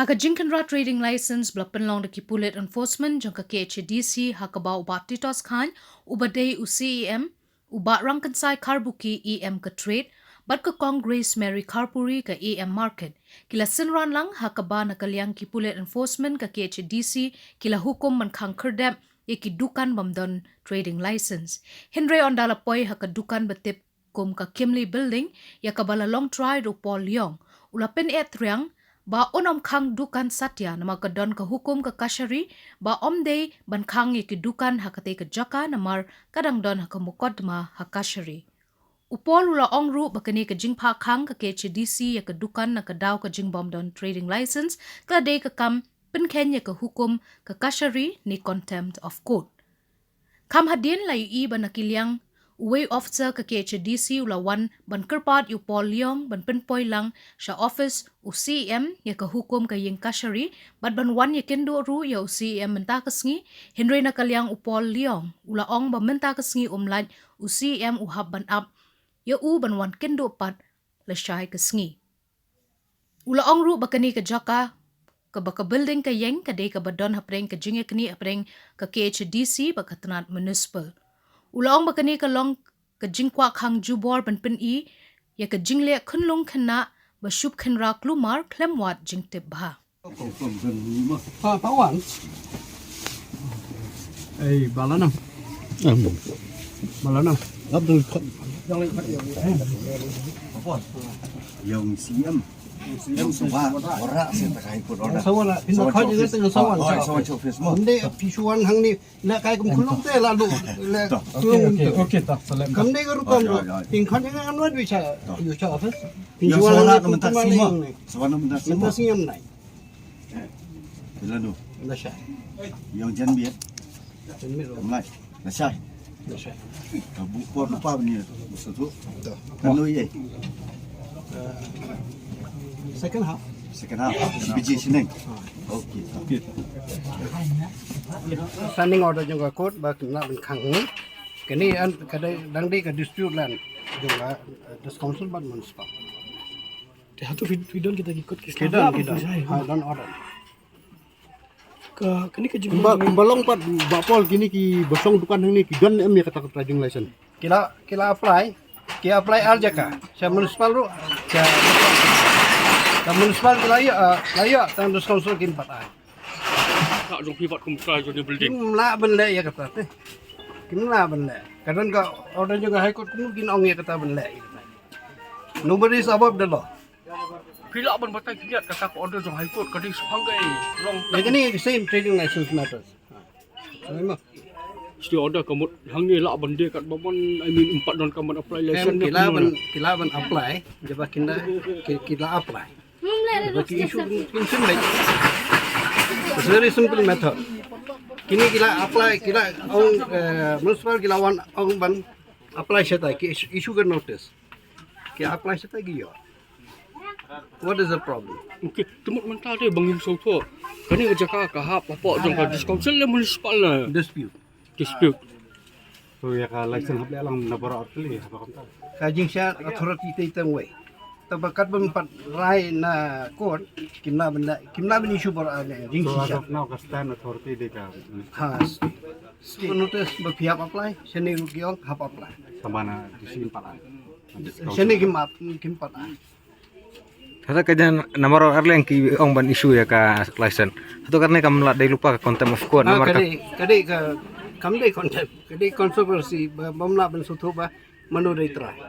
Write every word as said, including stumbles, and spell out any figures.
Ha ka jingkhynra trading license ba la pynlong da ki pulit enforcement jong ka K H A D C ha kaba u Bah Titos Chyne uba dei u C E M, u Bah Rangkynsai Kharbuki E M ka Trade bad ka Kong Grace Mary Kharpuri ka E M Market, ki la synran lang ha kaba na ka liang ki pulit enforcement ka K H A D C ki la hukum ban khang khyrdep ïa ki dukan bym don trading license. Hynrei ynda la poi ha ka dukan ba tip kum ka Kimley Building ïa kaba la long trai da u Paul Leong, u la pyneh triang ba un ym khang dukan satia namar ka don ka hukum ka kashari ba ym dei ban khang ïa ki dukan ha katei ka jaka namar ka dang don ha ka mukotduma ha kashari. U Paul u la ong ruh ba kane ka jingphah khang ka K H A D C ïa ka dukan na ka daw ka jingbym don trading license ka la dei ka kam pynkheiñ ïa ka hukum ka kashari ne contempt of court. Kham hadien la ïohi ba na ki liang uwei u officer ka K H A D C u la wan ban kyrpad ïa u Paul Leong ban pynpoi lang sha office u C E M ïa ka hukum ka ïing kashari bad ban wan ïakynduh ruh ïa u C E M mynta ka sngi, hynrei na ka liang u Paul Leong u la ong ba mynta ka sngi um lait, u C E M u hap ban ap ïa u ban wan kynduh pat lashai ka sngi. U la ong ruh ba kane ka jaka kaba ka building ka ïeng ka dei kaba don hapdeng ka jingïaknieh hapdeng ka K H A D C bad ka tnat municipal. U la ong ba kane ka long ka jingkwah khang jubor ban pyni ïa ka jingleh khunlung khynnah ba shu khynra klumar khlem wad jingtip bha. Pa, pa wan. Ei, balanam. Balanam. Abdul Khan. Yang siam. Yang sawa. Ora sa ta kai put ora. Sawa la. Pina kau juga tengah sawa. Oh, sawa chau Facebook. Ande pisuan hang ni. Na kai kum khulum te la lu. Okay, okay, okay, tak salam. Kam de rukom. Pin khan ni an wan wi cha. Yu cha office. Pisuan hang ni kum kum ni. Sawa na mentas semua. Mentas siam nai. Lanu. Nasha. Yang jan biet. Jan biet. Mlai. Nasha. Nasha. Ka bu por lupa bini. Satu. Kanu ye. Second half. Second half. Biji sining. Okay. Okay. Standing order jong ka court ba kena ban khang ni. Kini an ka dang dei ka dispute land jong ka, eh, district council bad municipal. Te hato phi, phi don kita ki kot ki, ki don, ki don. Ha, don order. Ka, kini ka jingkut. Kumba, kumba long pat ba Paul kini ki ba shong dukan hangne ki don em ïa kata ka trading license. Ki la, ki la apply, ki apply ar jaka. Sha municipal ruh, sha, sha municipal ki la ïoh, ah, la ïoh, tang district council kim pat ai. Ka jong phi pat kum ka jong ni building. Kim lah ban leh ïa kata te. Kim lah ban leh. Ka don ka order jong ka High Court kum kin ong ïa kata ban leh ïa kata. Nobody is above the law. Phi lah ban batai khyndiat kata ka order jong High Court ka dei shaphang ka long. Ïa kane same trading license matters. Sorry ma. Sti order ka mut hangne lah ban dei kat ba mon, I mean, em pat don ka mon apply license. Em, ki lah ban, ki lah ban apply, jaba kynda ki, ki lah apply. Jaba ki issue kin sim leh. It's a very simple matter. Kini ki lah apply, ki lah ong, eh, municipal ki lah wan ong ban apply shata, ki issue, issue ka notice. Ki apply shata ki ïoh. What is the problem? Okay, te mut mynta te ba ngim sngewthuh. Kane ka jaka ka hap hapoh jong ka district council ne municipal ne? Dispute. Dispute. To ïa ka license hap leh lang na baroh artylli haba kumta. Ka jingshah authority te tang wei. Te ba kat ban pat rai na court, kim lah ban, kim lah ban issue baroh artylli. To as of now ka stand authority de ka. Ha, state notice ba phi hap apply, shane ruh ki ong hap apply. Tangba na D C kim pat ai. Shane kim ap, kim pat ai. Kata ka jan namar arleng ki ong ban issue ïa ka license. Hato kane kam lah dei lypa ka contempt of court, ah, namar ka dei, ka dei ka, kam dei contempt, ka dei controversy ba, bym lah ban sngewthuh ba mano dei trai.